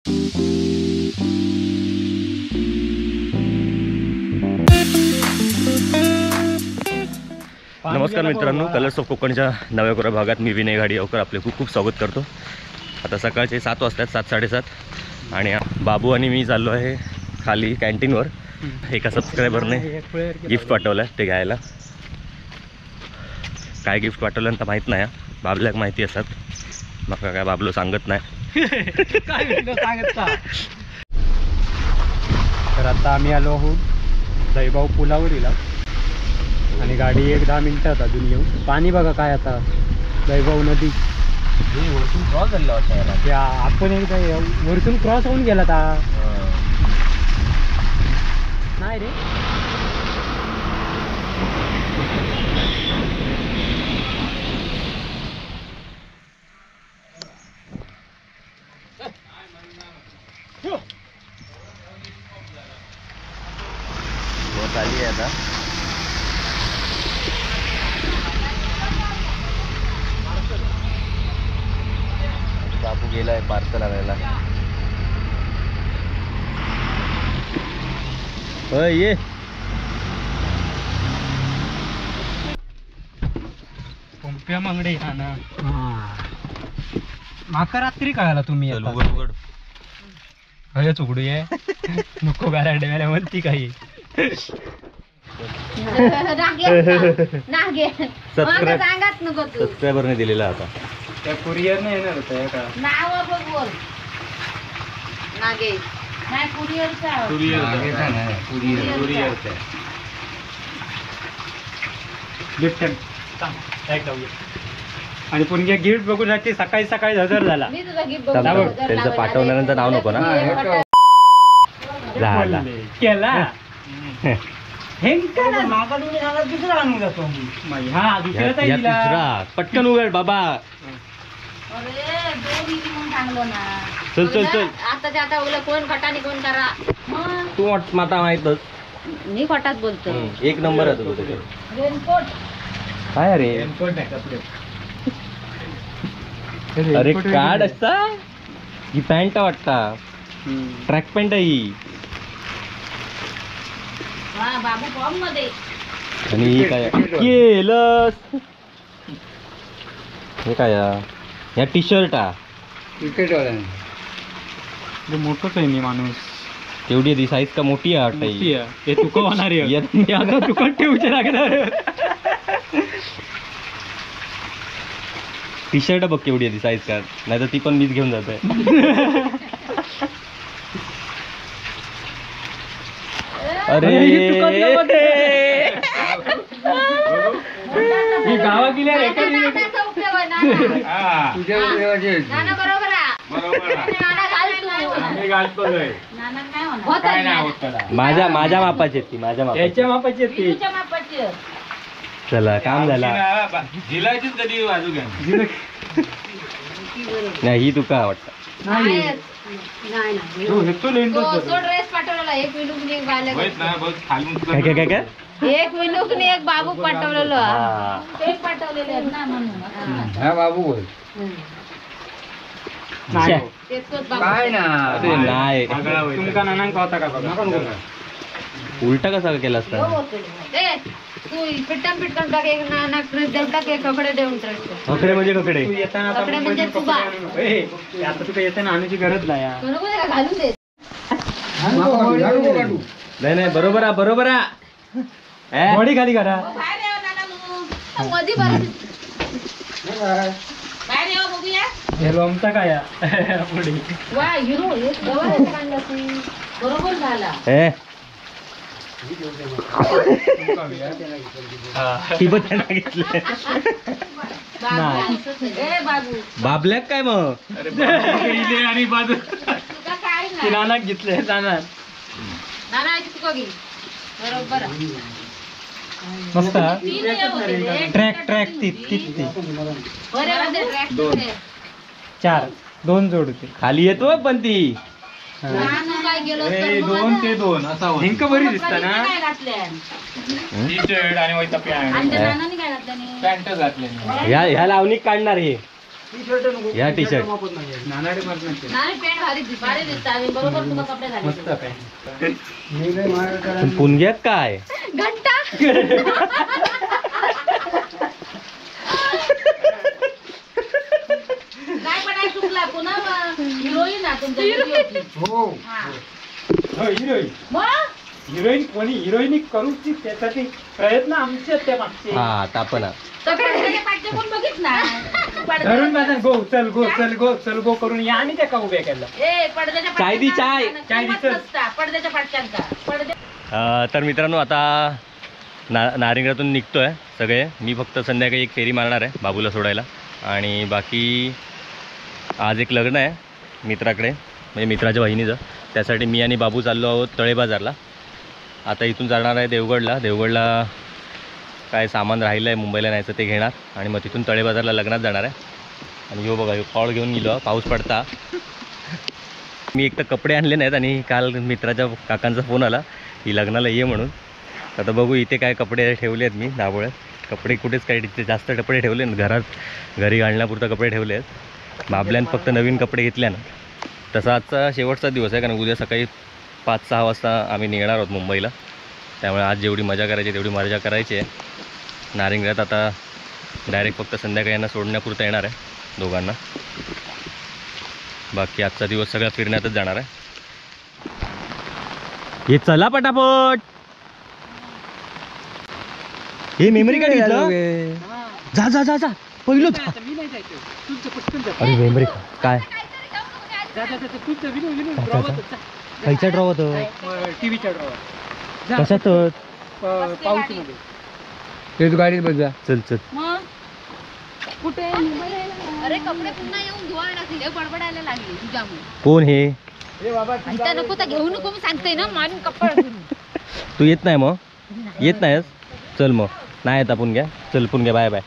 नमस्कार मित्रांनो, colours of कोकणच्या नव्या कोऱ्या भागात मी विनय घाडीगावकर आपले खूप खूप स्वागत करतो। आता सकाळचे 7 वाजतात, 7 साडेसात, आणि बाबू आणि मी चाललो आहे खाली कॅन्टीनवर। एका सबस्क्रायबरने गिफ्ट पाठवलं आहे ते घ्यायला। काय गिफ्ट पाठवलं तर माहीत नाही, बाबल्याक माहिती असतात, मग काय बाबलो सांगत नाही। काय सांगत। तर आता आम्ही आलो आहोत दहीबाव पुलावरीला आणि गाडी एक 10 मिनिटात अजून येऊ। पाणी बघा काय आता दहीबाव नदी वरतून क्रॉस झाला वाटतं, आपण एकदा वरतून क्रॉस होऊन गेला ता नाही रे। बस आली आहे आता। बाबू गेलाय पार्सल आणायला। होय ये पंप्या मांगडे हा ना, माका रात्री कळाला तुम्ही उघड उघड हयच उघडू ये नको गाराडे म्हणती काही। सबस्क्रायबरने दिलेला आता त्या कुरिअर नाही येणार होता का नाव बघ बोल नागेश नाही कुरिअरचा कुरिअरचा नाही कुरिअरचा गिफ्ट सांग जाऊया। आणि पुणग्या गिफ्ट बघून रात्री सकाळी सकाळी हजर झाला। मी तुझा गिफ्ट बघून त्यांचं पाठवणाऱ्यांचं नाव नको ना झाला केला दुसरा आणून जातो हा दुसरा पटकन उघड बाबा। अरे दोन इथे म्हणून सांगलो ना, चल चल चल आता आता उगला कोण खटाने कोण करा तू माता माहितच मी खोटाच बोलतो। एक नंबर आहे तुझं त्याच्यावर रेनकोट काय अरे रेनकोट नाही कपडे। अरे कार्ड असता ही पॅन्ट वाटता, ट्रॅक पॅन्ट आहे ही। वा बाबू फॉर्म मध्ये आणि ही काय केलंस हे काय या टी शर्ट आ क्रिकेट वाला मोठंच आहे मी माणूस तेवढी ती साईज का मोठी आहे वाटतं मोठी आहे। हे तुका होणार आहे आता तुका ठेवचे लागणार। टी शर्ट बघ केवढी आहे ती साईज का, नाही तर ती पण मीच घेऊन जातोय। अरे ही गावा गेल्या माझ्या माझ्या मापाची ती, माझ्या याच्या मापाची ती। चला काम झाला कधी बाजू घ्या नाही ही तुका वाटतं नाही ड्रेस पाठवलेला एक विलुकनी एक बायला काय काय काय एक विलुकनी एक बाबू पाठवलेलो ते पाठवलेले ना म्हणून हा बाबू नाही काय ना नाही तुमका नानांक होता का बघा उलटा कसा केला असता तू पिटन पिटन टाक एक नाना ड्रेस देऊन टाक एक कपडे देऊन ड्रेस कपडे म्हणजे कपडे तू येताना आता कपडे म्हणजे तुबा आता तुका येताना आणूची गरज नाही बरोबर आहे घालून दे नाही नाही बरोबर आहे बरोबर आहे बॉडी खाली करा बाहेर येऊ नाना मग मधी बरं बाहेर येऊ बघूया हे लोमता काय पुढे वा हिरो हे गवा आणला तू बरोबर झाला ए बाबल्याक काय मग आणि बाजू नानाक घेतले नाना बरोबर मस्त ट्रॅक ट्रॅक ती ती 4 2 जोड होते खाली येतो पण ती 2 ते 2 असा हिंक बरी दिसता ना टी शर्ट आणि वैता पॅन्ट पॅन्ट घातले ह्या ह्या लावणी काढणार हे या टी शर्ट पुणग्यात काय घंटा काय पण चुकला पुन्हा हिरोईन हो हिरोईन हिरोईन कोणी हिरोईन करूची त्यासाठी प्रयत्न आमचे त्या मागचे. हा तापना धरून बाजार गो चल गो चल गो चल गो करून या आणि त्या का उभ्या केला. चाय दी चाय चाय दी चल. पडद्याच्या पाटच्यांका. तर मित्रांनो आता नारिंगरातून निघतोय सगळे. मी फक्त संध्याकाळी एक फेरी मारणार आहे बाबूला सोडायला. आणि बाकी आज एक लग्न आहे मित्राकडे, म्हणजे मित्राच्या बहिणीचं. त्यासाठी मी आणि बाबू चाललो आहोत तळे बाजारला. आता इथून जाणार आहे देवगडला. देवगडला काय सामान राहिलं आहे मुंबईला न्यायचं ते घेणार आणि मग तिथून तळे बाजारला लग्नात जाणार आहे. आणि ह्यो बघा ह्यो फॉळ घेऊन गेलो, पाऊस पडता. मी एक तर कपडे आणले नाहीत आणि काल मित्राच्या काकांचा फोन आला की लग्नाला ये म्हणून. आता बघू इथे काय कपडे ठेवले आहेत मी दाभोळ्यात. कपडे कुठेच काय तिथे जास्त कपडे ठेवले नाहीत, घरात घरी घालण्यापुरतं कपडे ठेवले आहेत. बाबल्यानं फक्त नवीन कपडे घेतले ना. तसा आजचा शेवटचा दिवस आहे कारण उद्या सकाळी 5-6 वाजता आम्ही निघणार आहोत मुंबईला. त्यामुळे आज जेवढी मजा करायची तेवढी मजा करायची आहे. नारिंगरात आता डायरेक्ट फक्त संध्याकाळी यांना सोडण्यापुरतं येणार आहे दोघांना. बाकी आजचा दिवस सगळा फिरण्यातच जाणार आहे. हे चला पटापट. हे मेमरी कार्ड घेतलं. जा जा जा जा पहिलं. अरे मेमरी काय खयचा ड्रॉ होतो? टीव्हीचा ड्रॉ. कशात? पाऊच मध्ये. ते तू गाडीत बस जा. चल चल. कुठे? अरे कपडे पुन्हा येऊन धुवावे लागतील, बडबडायला लागली तुझ्यामुळे. कोण हे? आता नको तर घेऊ नको मी सांगते ना, मारून कपडे. तू येत नाही मग? येत नाहीस? चल मग नाही येत आपण घ्या. चल पुन घ्या, बाय बाय.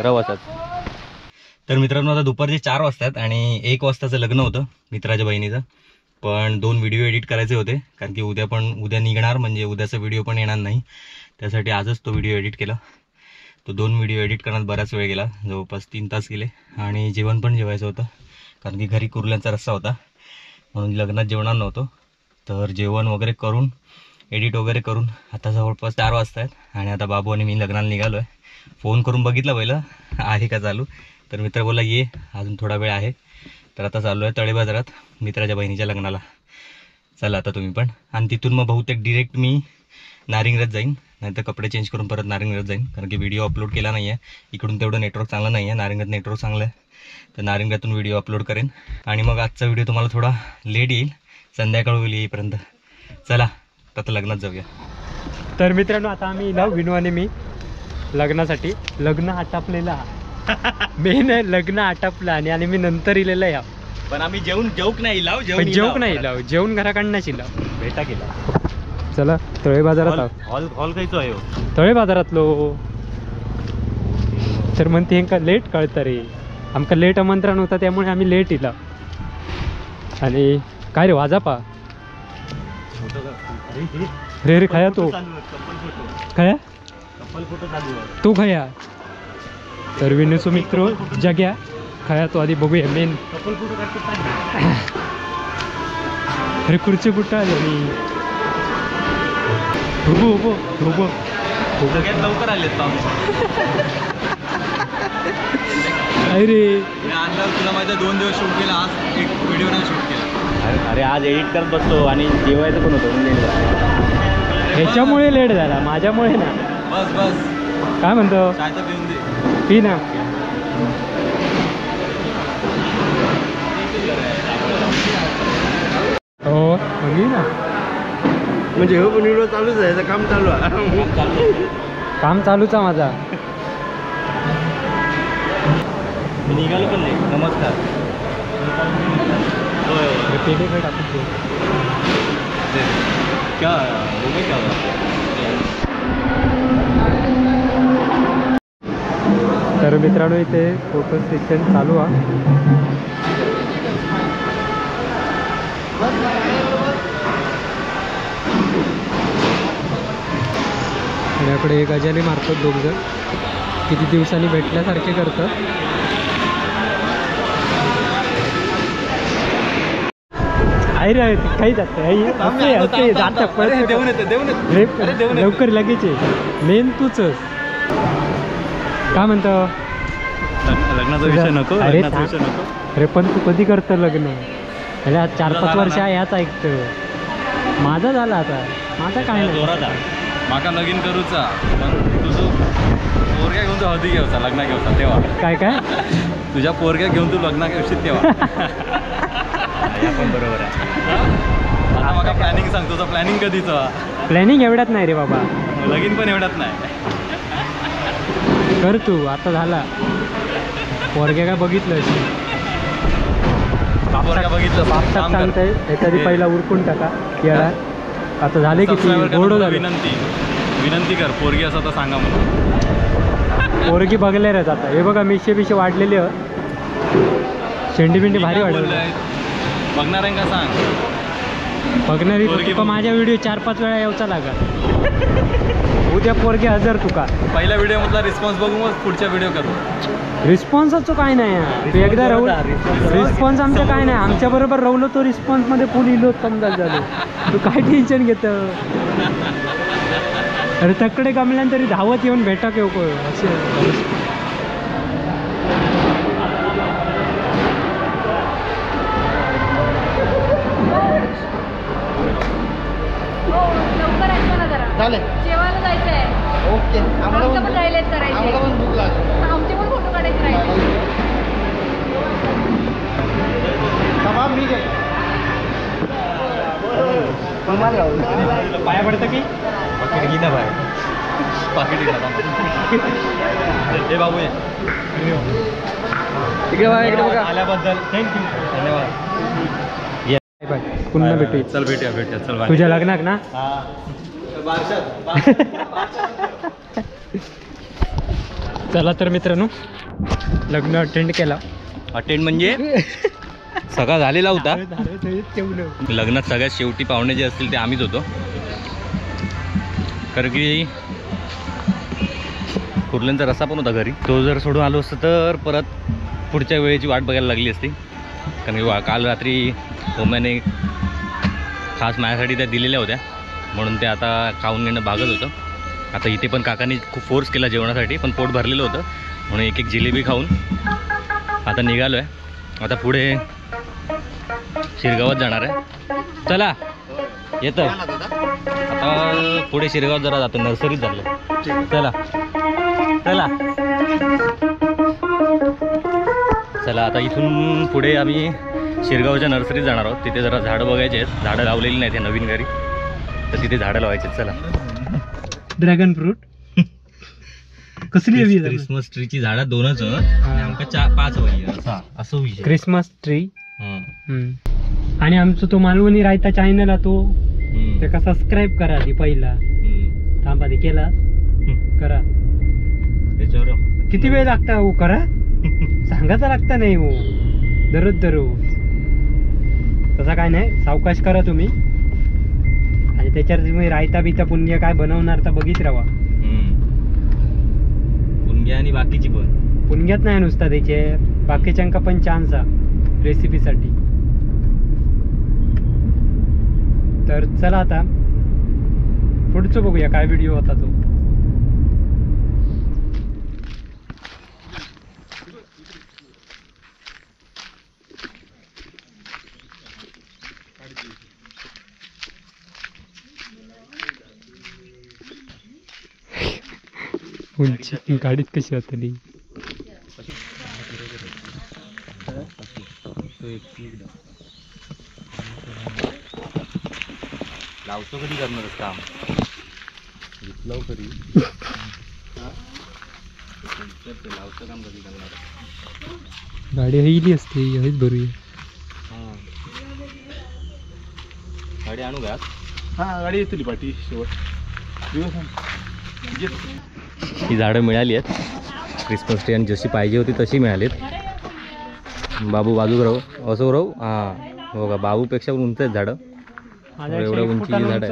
रव असाच. तर मित्रांनो आता दुपारचे 4 वाजतात आणि 1 वाजताचं लग्न होतं मित्राच्या बहिणीचं. पण 2 व्हिडिओ एडिट करायचे होते कारण की उद्या पण उद्या निघणार, म्हणजे उद्याचा व्हिडिओ पण येणार नाही, त्यासाठी आजच तो व्हिडिओ एडिट केला. तो 2 व्हिडिओ एडिट करण्यात बराच वेळ गेला, जवळपास 3 तास गेले. आणि जेवण पण जेवायचं होतं कारण की घरी कुर्ल्यांचा रस्सा होता म्हणून लग्नात जेवणार नव्हतो. तर जेवण वगैरे करून एडिट वगैरे करून आता जवळपास 4 वाजता आहेत आणि आता बाबू आणि मी लग्नाला निघालो आहे. फोन करून बघितलं पहिलं आहे का चालू, तर मित्र बोला ये अजून थोडा वेळ आहे. तर आता चालू आहे तळे बाजारात मित्राच्या बहिणीच्या लग्नाला. चला आता तुम्ही पण. आणि तिथून मग बहुतेक डिरेक्ट मी नारिंगरात जाईन, नाहीतर कपडे चेंज करून परत नारिंगरात जाईन कारण की व्हिडिओ अपलोड केला नाही आहे. इकडून तेवढं नेटवर्क चांगलं नाही आहे, नारिंगरात नेटवर्क चांगलं आहे, तर नारिंगरातून व्हिडिओ अपलोड करेन. आणि मग आजचा व्हिडिओ तुम्हाला थोडा लेट येईल, संध्याकाळ होईल येईपर्यंत. चला आता लग्नात जाऊया. तर मित्रांनो आता आम्ही इलाव विनू आणि मी लग्नासाठी. लग्न आटापलेला मेन लग्न आटापलं आणि आणि मी नंतर इलेलं या. पण आम्ही जेवून जेवक नाही लाव, जेवक नाही लाव, जेवण घराकडनंच इलाव भेटा केला. चला तळे बाजारात. हॉल हॉल खायचो आहे तळे बाजारातलो. तर म्हणते हेंका लेट कळतं रे, आमका लेट आमंत्रण होता त्यामुळे आम्ही लेट इला. आणि काय रे वाजापा रे रे खाया तो खाया तो खाया. तर विनूचो मित्र जग्या खाया तो आधी बघूया मेन. अरे खुर्ची कुठं आली? आणि उभो उभो उभो सगळ्यात लवकर आले. अरे तुला माहिती 2 दिवस शूट केला, आज एक व्हिडिओ नाही शूट केला. अरे आज एडिट करत बसतो आणि जेवायचं पण होतं, ह्याच्यामुळे लेट झाला, माझ्यामुळे ना. बस बस काय म्हणतो पी ना. हो ना, म्हणजे हो पण व्हिडिओ चालूच आहे, काम चालू आहे, काम चालूच आहे माझा. मी निघालो पण नाही. नमस्कार. पेढे काय टाकून क्या क्या. तर मित्रांनो इथे फोटो सेशन चालू आहे. आणि एक गजाली मारतात दोघ जण, किती दिवसांनी भेटल्यासारखे करतात. नाही रे, काही जात जात लवकर लगेच मेन तूच. काय म्हणतो लग्नाचा विषय नको, लग्नाचा विषय नको. अरे पण तू कधी करतं लग्न? अरे 4-5 वर्ष ह्याच ऐकतं. माझा झाला आता, माझा काय नाही. माका लगीन करूचा पण तुझं पोरग्या घेऊन तू हळदी घेऊचा, लग्न घेऊचा तेव्हा. काय काय तुझ्या पोरग्या घेऊन तू लग्न घेशील तेव्हा. पण बरोबर आहे. आता माका प्लॅनिंग सांग, तुझं प्लॅनिंग कधीचं? प्लॅनिंग एवढ्यात नाही रे बाबा, लगीन पण एवढ्यात नाही. कर तू आता, झाला पोरग्या काय बघितलं? बघितलं सांगताय त्याच्या आधी पहिला उरकून टाका येणार. आता झाले किती गोड झाले. विनंती विनंती कर, पोरगी असं तर सांगा मला. पोरगी बघले रे आता. हे बघा मिशे बिशे वाढलेले, शेंडी बिंडी भारी वाढवली. बघणार आहे का सांग? बघणारी तुका माझ्या व्हिडिओ 4-5 वेळा यायचा लागा. उद्या पोरगी हजर तुका. पहिल्या व्हिडिओ मधला रिस्पॉन्स बघू मग पुढच्या व्हिडिओ करू. रिस्पॉन्सचं काय नाही, तू एकदा राहुल रिस्पॉन्स आमचं काय नाही, आमच्या बरोबर राहुल तो रिस्पॉन्स मध्ये फुल इलो समजा झालो. तू काय टेन्शन घेत? अरे तकडे गमल्यान तरी धावत येऊन भेटा केव असे. जेवायला जायचंय. ओके, आमचं पण राहिलेत करायचे, आमचे पण फोटो काढायचे राहिले. पाया पडतं की पाकिट घे ना बाय, पाकिट घे. हे बाबू ये इकडे बघा, इकडे बघा. आल्याबद्दल thank you, धन्यवाद. बाय, पुन्हा भेटू. चल भेटूया भेटूया, चल बाय. तुझ्या लग्नाक ना? चला तर मित्रांनो, लग्न अटेंड केला. अटेंड म्हणजे सगळा झालेला होता. लग्नात सगळ्यात शेवटी पाहुणे जे असतील ते आम्हीच होतो, कारण की कुर्ल्यांचा रस्सा पण होता घरी. तो जर सोडून आलो असतं तर परत पुढच्या वेळेची वाट बघायला लागली असती, कारण की काल रात्री ओम्याने खास माझ्यासाठी त्या दिलेल्या होत्या, म्हणून ते आता खाऊन घेणं भागत होतं. आता इथे पण काकांनी खूप फोर्स केला जेवणासाठी, पण पोट भरलेलं होतं म्हणून एक एक जिलेबी खाऊन आता निघालो आहे. आता पुढे शिरगावात जाणार आहे. चला येतं आता पुढे शिरगावात जरा जातो, नर्सरीत झालं. चला चला चला, आता इथून पुढे आम्ही शिरगावच्या नर्सरीत जाणार आहोत. तिथे जरा झाडं बघायची आहेत, झाडं लावलेली नाहीत नवीन घरी, तर तिथे झाडं लावायची आहेत. चला. ड्रॅगन फ्रूट कसली हवी? क्रिसमस ट्रीची झाडं 2च आमका 4-5 हवी असं विषय. Christmas tree. आणि आमचं तो मालवणी रायता चॅनल आहे तो, त्याका सबस्क्राईब करा आधी पहिला. थांबा आधी केला करा. त्याच्यावर किती वेळ लागता हो करा सांगायचा लागता नाही हो, दररोज दररोज तसा काय नाही. सावकाश करा तुम्ही, आणि त्याच्यावर तुम्ही रायता बिता पुण्य काय बनवणार तर बघित राहा. पुणग्या आणि बाकीची पण पुणग्यात नाही नुसता, त्याचे बाकीच्यांका पण चान्स आहे रेसिपीसाठी. तर चला आता पुढचं बघूया काय व्हिडिओ होता तो. उंची गाडीत कशी जातली? लावतो कधी करणारच काम लवकरी लावतो काम कधी करणार? गाडी हयली असते, हयच भरूया. गाडी आणू का? हां गाडी येतील पाठी शेवट. ही झाडं मिळाली आहेत क्रिसमस ट्री, आणि जशी पाहिजे होती तशी मिळालीत. बाबू बाजूक राहू असं राहू. हां बघा, बाबूपेक्षा उंच आहेत झाडं, एवढं उंची झाडं आहेत.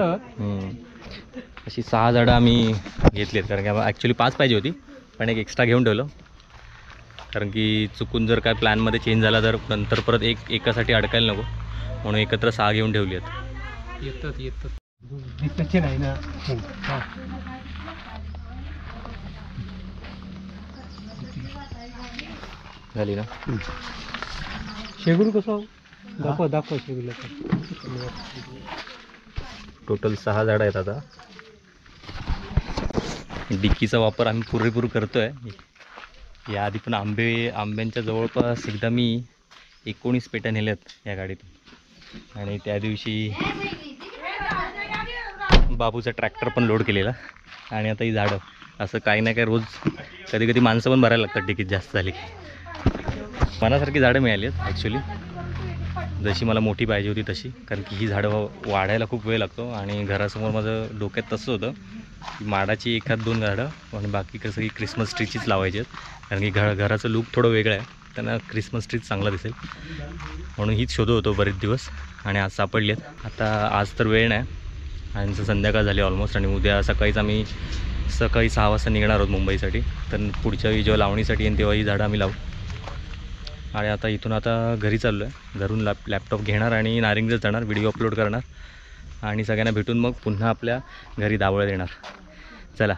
अशी 6 झाडं आम्ही घेतली आहेत, कारण की ॲक्च्युली 5 पाहिजे होती, पण एक एक्स्ट्रा घेऊन ठेवलं, कारण की चुकून जर काय प्लॅनमध्ये चेंज झाला तर नंतर परत एकासाठी अडकायला नको, म्हणून एकत्र 6 घेऊन ठेवली आहेत. येतात येतात दिसतचे नाही ना. झाली ना. शेगूल कसं दाखव दाखव शेगूल. टोटल 6 झाडं आहेत आता. डिक्कीचा वापर आम्ही पुरेपूर करतोय. याआधी पण आंब्यांच्या जवळपास एकदा मी 19 पेट्या नेल्यात या गाडीतून. आणि त्या दिवशी बाबूचा ट्रॅक्टर पण लोड केलेला. आणि आता ही झाडं असं काही ना काही रोज कधी कधी माणसं पण भरायला लागतात डिकीत जास्त झाली की. मनासारखी झाडं मिळाली आहेत ॲक्च्युली, जशी मला मोठी पाहिजे होती तशी. कारण की ही झाडं वाढायला खूप वेळ लागतो आणि घरासमोर माझं डोक्यात तसं होतं की माडाची 1-2 झाडं आणि बाकी कसं की क्रिसमस ट्रीचीच लावायची आहेत. कारण की घराचं लुक थोडं वेगळं आहे, त्यांना क्रिसमस ट्रीच चांगला दिसेल म्हणून हीच शोधत होतो बरेच दिवस आणि आज सापडली आहेत. आता आज तर वेळ नाही आणि संध्याकाळ झाली ऑलमोस्ट आणि उद्या सकाळीच आम्ही सकाळी 6 वाजता निघणार आहोत मुंबईसाठी. तर पुढच्या वेळी जेव्हा लावणीसाठी येईन तेव्हा ही झाडं आम्ही लावू. आणि आता इथून आता घरी चाललो आहे. घरून लॅपटॉप घेणार आणि नारिंगच जाणार, व्हिडिओ अपलोड करणार आणि सगळ्यांना भेटून मग पुन्हा आपल्या घरी दावळ देणार. चला